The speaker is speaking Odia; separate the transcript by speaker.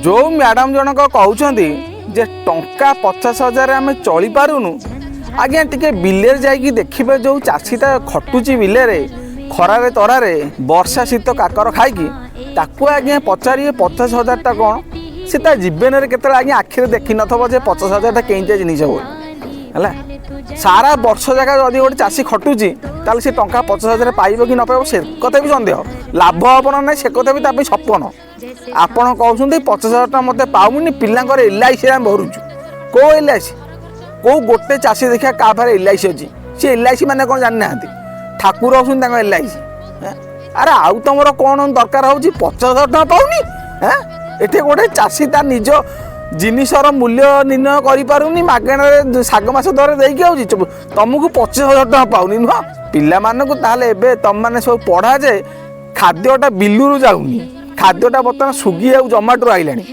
Speaker 1: ଯେଉଁ ମ୍ୟାଡ଼ାମ୍ ଜଣକ କହୁଛନ୍ତି ଯେ ଟଙ୍କା 50,000 ଆମେ ଚଳିପାରୁନୁ, ଆଜ୍ଞା ଟିକେ ବିଲରେ ଯାଇକି ଦେଖିବେ। ଯେଉଁ ଚାଷୀଟା ଖଟୁଛି ବିଲରେ ଖରାରେ ତରାରେ, ବର୍ଷା ଶୀତ କାକର ଖାଇକି, ତାକୁ ଆଜ୍ଞା ପଚାରିବେ 50,000ଟା କ'ଣ। ସେ ତା ଜୀବନରେ କେତେବେଳେ ଆଜ୍ଞା ଆଖିରେ ଦେଖିନଥିବ ଯେ 50,000ଟା କେମିତିଆ ଜିନିଷ ହୁଏ। ହେଲା, ସାରା ବର୍ଷ ଯାକ ଯଦି ଗୋଟେ ଚାଷୀ ଖଟୁଛି, ତାହେଲେ ସେ ଟଙ୍କା 50,000 ପାଇବ କି ନ ପାଇବ ସେ କଥା ବି ସନ୍ଦେହ। ଲାଭ ହେବ ନା ନାହିଁ ସେ କଥା ବି ତା ପାଇଁ ସପନ। ଆପଣ କହୁଛନ୍ତି 50,000 ଟଙ୍କା ମୋତେ ପାଉନି, ପିଲାଙ୍କର ଏଲ୍ I C ଆମେ ଭରୁଛୁ। କେଉଁ ଏଲ୍ I C? କେଉଁ ଗୋଟେ ଚାଷୀ ଦେଖିବା କାହା ପାଖରେ ଏଲ୍ I C ଅଛି? ସେ ଏଲ୍ I C ମାନେ କ'ଣ ଜାଣିନାହାନ୍ତି। ଠାକୁର ହେଉଛନ୍ତି ତାଙ୍କ ଏଲ୍ I C. ଆରେ, ଆଉ ତମର କ'ଣ ଦରକାର ହେଉଛି? 50,000 ଟଙ୍କା ପାଉନି। ଏଠି ଗୋଟେ ଚାଷୀ ତା ନିଜ ଜିନିଷର ମୂଲ୍ୟ ନିର୍ଣ୍ଣୟ କରିପାରୁନି, ମାଗଣାରେ ଶାଗ ମାଛ ଦରରେ ଦେଇକି ଆଉଛି, ତମକୁ 25,000 ଟଙ୍କା ପାଉନି ନୁହଁ ପିଲାମାନଙ୍କୁ। ତାହେଲେ ଏବେ ତମମାନେ ସବୁ ପଢ଼ା ଯେ ଖାଦ୍ୟଟା ବିଲୁରୁ ଯାଉନି, ଖାଦ୍ୟଟା ବର୍ତ୍ତମାନ ସ୍ୱିଗି ଆଉ ଜମାଟୋରୁ ଆଇଲାଣି।